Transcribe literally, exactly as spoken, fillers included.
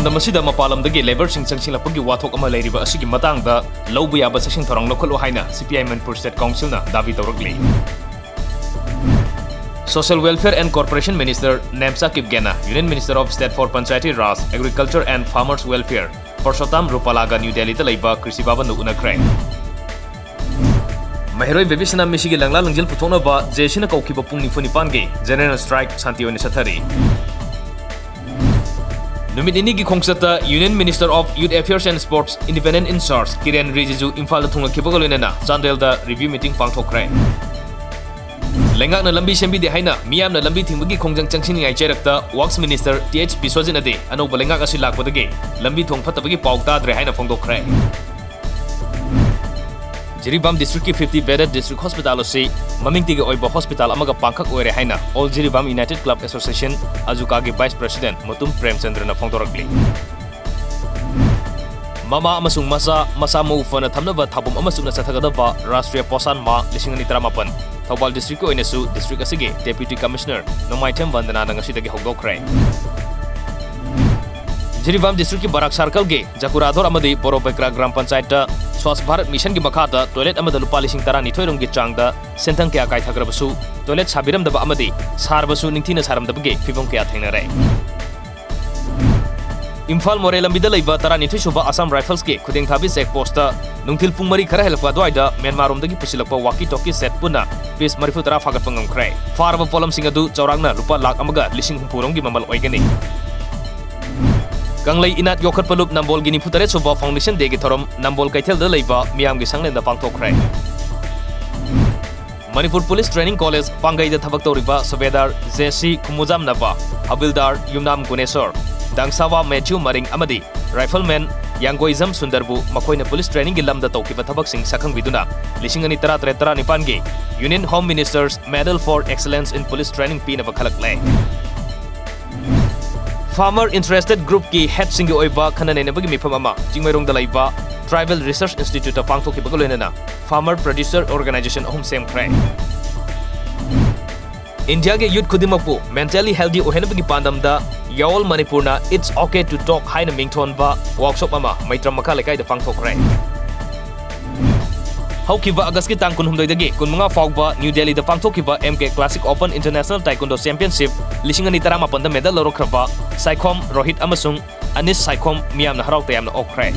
ꯃꯇꯝ ꯑꯁꯤꯗ ꯃꯄꯥꯟ ꯂꯝꯗꯒꯤ labourꯁꯤꯡ ꯆꯪꯁꯤꯜꯂꯛꯄꯒꯤ ꯋꯥꯊꯣꯛ ꯑꯃ ꯂꯩꯔꯤꯕ ꯑꯁꯤꯒꯤ ꯃꯇꯥꯡꯗ ꯂꯧꯕ ꯌꯥꯕ ꯆꯦꯛꯁꯤꯟ ꯊꯧꯔꯥꯡ ꯂꯧꯈꯠꯂꯨ ꯍꯥꯏꯅ C P I Manipur State Councilꯅ ꯗꯥꯕꯤ ꯇꯧꯔꯛꯂꯤ꯫ Social Welfare and Corporation Minister Nemcha Kipgen Union Minister of State for Panchayati Raj, Agriculture and Farmers Welfare Parshottam ꯔꯨꯄꯥꯂꯥꯒ ꯅ꯭ꯌꯨ ꯗꯦꯜꯂꯤꯗ ꯂꯩꯕ ꯀ꯭ꯔꯤꯁꯤ ꯚꯕꯟꯗ ꯎꯅꯈ꯭ꯔꯦ꯫ ꯃꯍꯩꯔꯣꯏ ꯕꯦꯕꯤꯁꯅꯥ ꯃꯤꯁꯤꯒꯤ ꯂꯪꯂꯥ ꯂꯪꯖꯦꯜ ꯄꯨꯊꯣꯛꯅꯕ J A Cꯅ ꯀꯧꯈꯤꯕ ꯄꯨꯡ ꯅꯤꯐꯨ ꯅꯤꯄꯥꯟꯒꯤ General Strike ꯁꯥꯟꯇꯤ ꯑꯣꯏꯅ ꯆꯠꯊꯔꯤ꯫ ꯅꯨꯃꯤꯠ ꯅꯤꯅꯤꯒꯤ ꯈꯣꯡꯆꯠꯇ Union Minister of Youth Affairs and Sports Independent In Charge ꯀꯤꯔꯦꯟ ꯔꯤꯖꯤꯖꯨ ꯏꯝꯐꯥꯜꯗ ꯊꯨꯡꯂꯈꯤꯕꯒ ꯂꯣꯏꯅꯅ ꯆꯥꯟꯗꯦꯜꯗ review meeting ꯄꯥꯡꯊꯣꯛꯈ꯭ꯔꯦ꯫ ꯂꯩꯉꯥꯛꯅ ꯂꯝꯕꯤ ꯁꯦꯝꯕꯤꯗꯦ ꯍꯥꯏꯅ ꯃꯤꯌꯥꯝꯅ ꯂꯝꯕꯤ ꯊꯤꯡꯕꯒꯤ ꯈꯣꯡꯖꯪ ꯆꯪꯁꯤꯟꯅꯤꯡꯉꯥꯏ ꯆꯩꯔꯛꯇ Works Minister T H ꯕꯤꯁ꯭ꯋꯖꯤꯠꯅꯗꯤ ꯑꯅꯧꯕ ꯂꯩꯉꯥꯛ ꯑꯁꯤ ꯂꯥꯛꯄꯗꯒꯤ ꯂꯝꯕꯤ ꯊꯣꯡ ꯐꯠꯇꯕꯒꯤ ꯄꯥꯎ ꯇꯥꯗ꯭ꯔꯦ ꯍꯥꯏꯅ ꯐꯣꯡꯗꯣꯛꯈ꯭ꯔꯦ꯫ Jiribam districtꯀꯤ fifty bedded district hospital ꯑꯁꯤ ꯃꯃꯤꯡꯇꯒꯤ ꯑꯣꯏꯕ hospital ꯑꯃꯒ ꯄꯥꯡꯈꯛ ꯑꯣꯏꯔꯦ ꯍꯥꯏꯅ All Jiribam United Club Association, ꯑꯖꯨꯀꯥꯒꯤ Vice President Mutum ꯄ꯭ꯔꯦꯝꯆꯟꯗ꯭ꯔꯅ ꯐꯣꯡꯗꯣꯔꯛꯂꯤ꯫ ꯃꯃꯥ ꯑꯃꯁꯨꯡ ꯃꯆꯥ, ꯃꯁꯥ ꯃꯎ ꯐꯅ ꯊꯝꯅꯕ ꯊꯧꯐꯝ ꯑꯃ ꯆꯨꯝꯅ ꯆꯠꯊꯒꯗꯕ ꯔꯥꯁꯇ꯭ꯔꯤꯌꯥ ꯄꯣꯁꯥꯟ ꯃꯥꯍ ꯂꯤꯁꯤꯡ ꯑꯅꯤ ꯇꯔꯥꯃꯥꯄꯟ ꯊꯧꯕꯥꯜ districtꯀꯤ ꯑꯣꯏꯅꯁꯨ district ꯑꯁꯤꯒꯤ Deputy Commissioner ꯅꯣꯡꯃꯥꯏꯊꯦꯝ ꯕꯟꯗꯅꯥꯅ ꯉꯁꯤꯗꯒꯤ ꯍꯧꯗꯣꯛꯈ꯭ꯔꯦ꯫ ꯖꯤꯔꯤꯕꯥꯝ districtꯀꯤ ꯕꯔꯥꯛ circleꯒꯤ ꯖꯀꯨꯔꯥꯙꯣꯔ ꯑꯃꯗꯤ ꯕꯣꯔꯣꯕꯦꯀ꯭ꯔꯥ ꯒ꯭ꯔꯥꯝ ꯄꯟꯆꯥꯌꯠꯇ ꯁ꯭ꯋꯥꯁ ꯚꯥꯔꯠ ꯃꯤꯁꯟꯒꯤ ꯃꯈꯥꯗ toilet ꯑꯃꯗ ꯂꯨꯄꯥ ꯂꯤꯁꯤꯡ ꯇꯔꯥꯅꯤꯊꯣꯏ ꯔꯣꯝꯒꯤ ꯆꯥꯡꯗ ꯁꯦꯟꯊꯪ ꯀꯌꯥ ꯀꯥꯏꯊꯈ꯭ꯔꯕꯁꯨ toilet ꯁꯥꯕꯤꯔꯝꯗꯕ ꯑꯃꯗꯤ ꯁꯥꯔꯕꯁꯨ ꯅꯤꯡꯊꯤꯅ ꯁꯥꯔꯝꯗꯕꯒꯤ ꯐꯤꯚꯝ ꯀꯌꯥ ꯊꯦꯡꯅꯔꯦ꯫ ꯏꯝꯐꯥꯜ ꯃꯣꯔꯦ ꯂꯝꯕꯤꯗ ꯂꯩꯕ ꯇꯔꯥꯅꯤꯊꯣꯏ ꯁꯨꯕ Assam Riflesꯀꯤ ꯈꯨꯗꯦꯡꯊꯥꯕꯤ check postꯇ ꯅꯨꯡꯊꯤꯜ ꯄꯨꯡ ꯃꯔꯤ ꯈꯔ ꯍꯦꯜꯂꯛꯄ ꯑꯗꯨꯋꯥꯏꯗ ꯃ꯭ꯌꯥꯟꯃꯥꯔꯔꯣꯝꯗꯒꯤ ꯄꯨꯁꯤꯜꯂꯛꯄ walkie talkie set ꯄꯨꯟꯅ piece ꯃꯔꯤꯐꯨ ꯇꯔꯥ ꯐꯥꯒꯠꯄ ꯉꯝꯈ꯭ꯔꯦ꯫ ꯐꯥꯔꯕ ꯄꯣꯠꯂꯝꯁꯤꯡ ꯑꯗꯨ ꯆꯥꯎꯔꯥꯛꯅ ꯂꯨꯄꯥ ꯂꯥꯈ ꯑꯃꯒ ꯂꯤꯁꯤꯡ ꯍꯨꯝꯐꯨ ꯔꯣꯝꯒꯤ ꯃꯃꯜ ꯑꯣꯏꯒꯅꯤ꯫ ꯀꯪꯂꯩ ꯏꯅꯥꯠ ꯌꯣꯛꯈꯠꯄ ꯂꯨꯞ ꯅꯝꯕꯣꯜꯒꯤ ꯅꯤꯐꯨ ꯇꯔꯦꯠ ꯁꯨꯕ Foundation Dayꯒꯤ ꯊꯧꯔꯝ ꯅꯝꯕꯣꯜ ꯀꯩꯊꯦꯜꯗ ꯂꯩꯕ ꯃꯤꯌꯥꯝꯒꯤ ꯁꯪꯂꯦꯟꯗ ꯄꯥꯡꯊꯣꯛꯈ꯭ꯔꯦ꯫ ꯃꯅꯤꯄꯨꯔ Police Training College ꯄꯥꯡꯒꯩꯗ ꯊꯕꯛ ꯇꯧꯔꯤꯕ ꯁꯨꯕꯦꯗꯥꯔ J C ꯈꯨꯃꯨꯖꯥꯝ ꯅꯕ, ꯍꯕꯤꯜꯗꯥꯔ ꯌꯨꯝꯅꯥꯝ ꯒꯨꯅꯦꯁꯣꯔ, ꯗꯥꯡꯁꯥꯋꯥ ꯃꯦꯊ꯭ꯌꯨ ꯃꯔꯤꯡ ꯑꯃꯗꯤ Rifleman ꯌꯥꯡꯒꯣꯏꯖꯝ ꯁꯨꯟꯗꯔꯕꯨ ꯃꯈꯣꯏꯅ police trainingꯒꯤ ꯂꯝꯗ ꯇꯧꯈꯤꯕ ꯊꯕꯛꯁꯤꯡ ꯁꯛꯈꯪꯕꯤꯗꯨꯅ ꯂꯤꯁꯤꯡ ꯑꯅꯤ ꯇꯔꯥꯇꯔꯦꯠ ꯇꯔꯥꯅꯤꯄꯥꯟꯒꯤ Union Home Minister's Medal for Excellence in Police Training ꯄꯤꯅꯕ ꯈꯜꯂꯛꯂꯦ꯫ Farmer interested groupꯀꯤ headꯁꯤꯡꯒꯤ ꯑꯣꯏꯕ ꯈꯟꯅ ꯅꯩꯅꯕꯒꯤ ꯃꯤꯐꯝ ꯑꯃ ꯆꯤꯡꯃꯩꯔꯣꯡꯗ ꯂꯩꯕ Tribal Research Instituteꯇ ꯄꯥꯡꯊꯣꯛꯈꯤꯕꯒ ꯂꯣꯏꯅꯅ farmer producer organization ꯑꯍꯨꯝ ꯁꯦꯝꯈ꯭ꯔꯦ꯫ ꯏꯟꯗꯤꯌꯥꯒꯤ youth ꯈꯨꯗꯤꯡꯃꯛꯄꯨ mentally healthy ꯑꯣꯏꯍꯟꯅꯕꯒꯤ ꯄꯥꯟꯗꯝꯗ ꯌꯥꯑꯣꯜ ꯃꯅꯤꯄꯨꯔꯅ It's Okay to Talk ꯍꯥꯏꯅ ꯃꯤꯡꯊꯣꯟꯕ ꯋꯥꯔꯛꯁꯣꯞ ꯑꯃ ꯃꯩꯇ꯭ꯔꯝ ꯃꯈꯥ ꯂꯩꯀꯥꯏꯗ ꯄꯥꯡꯊꯣꯛꯈ꯭ꯔꯦ꯫ ꯍꯧꯈꯤꯕ ꯑꯥꯒꯁꯀꯤ ꯇꯥꯡ ꯀꯨꯟꯍꯨꯝꯗꯣꯏꯗꯒꯤ ꯀꯨꯟꯃꯉꯥ ꯐꯥꯎꯕ ꯅ꯭ꯌꯨ ꯗꯦꯜꯂꯤꯗ ꯄꯥꯡꯊꯣꯛꯈꯤꯕ M K Classic Open International Taekwondo Championship ꯂꯤꯁꯤꯡ ꯑꯅꯤ ꯇꯔꯥꯃꯥꯄꯟꯗ ꯃꯦꯗꯜ ꯂꯧꯔꯛꯈ꯭ꯔꯕ ꯁꯥꯏꯈꯣꯝ ꯔꯣꯍꯤꯠ ꯑꯃꯁꯨꯡ ꯑꯅꯤꯁ ꯁꯥꯏꯈꯣꯝ ꯃꯤꯌꯥꯝꯅ ꯍꯔꯥꯎ ꯇꯌꯥꯝꯅ ꯑꯣꯛꯈ꯭ꯔꯦ꯫